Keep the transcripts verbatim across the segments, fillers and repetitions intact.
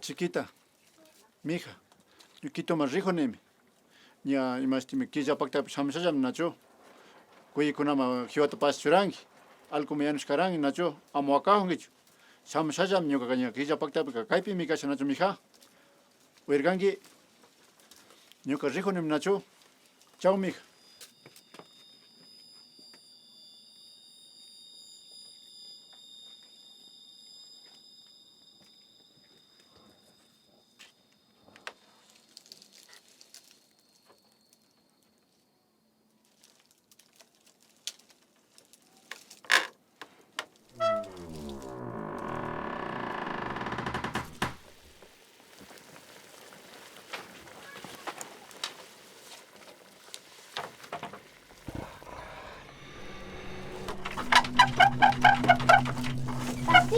Chiquita, mija, ñukituman rikunimi. Ña imashtimi killa paktapi shamushallami nachu. Kuyaykunaman kiwata pash churanki. Allkumi yanushkaranki nachu. Ama wakajunkichu. Shamushallami ñukaka ña killa paktapika kaypimi kasha nachu, mija. Uyarkanki, ñuka rikunimi nachu. Chao, mija. Papi.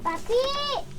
Papi.